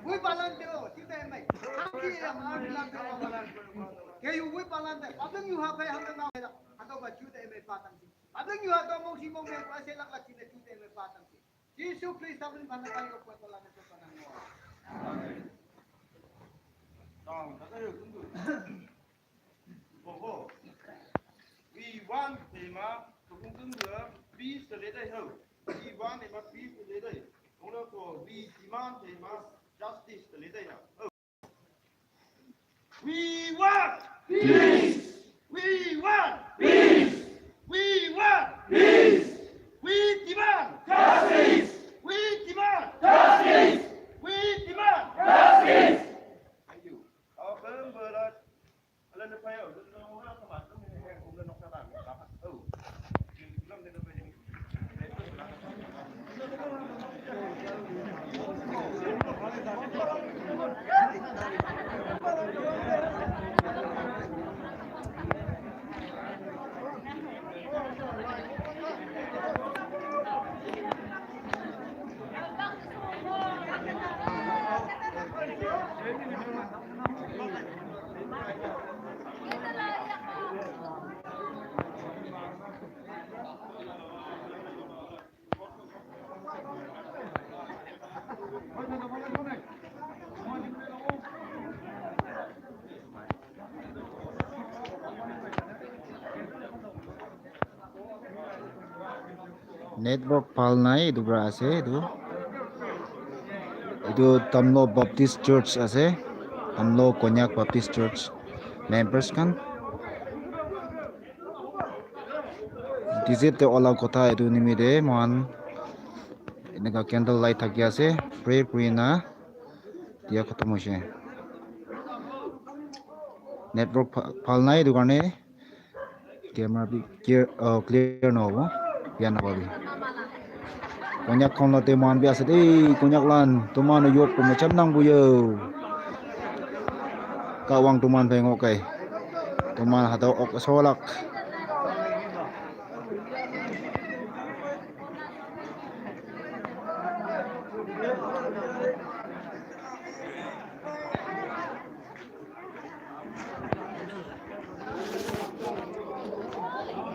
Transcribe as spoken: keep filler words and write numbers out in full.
Wui palan te o, chuta mai. Haki ya ma lam te o. Ke yu wui palan te. Padang yu ha pai hang na. Hatoh ba chuta mai patang si. Padang yu hatoh mong si mong me ko ase lak lak si na chuta mai patang si. Jisu Krista pun palan pai ko palan te palan mo. Amen. Tong, kata yu tunggu. Oho. We want tema, tukung tunggu, peace te le dai ho. We want tema, peace te le dai. Tunggu ko, we demand tema, justice te le dai ho. We want peace. We want peace. We want peace. We demand justice. We demand justice. We demand justice. Thank you. Network bhal nai, etu para ase etu. Etu Tamlo Baptist Church ase, Tamlo Konyak Baptist Church members khan. Visit te ola kotha etu nimite moikhan enika candle light thaki ase, pray kuri na dia khatam hoise. Network bha-, bhal nai etu karne camera bi clear, uh, clear nahobo, bia napabi. Konyak khan la te moikhan bi ase de, Konyak lan, toman yok ko macham nang buyo. Kawang toman phengo kai. Toman hato ok solak.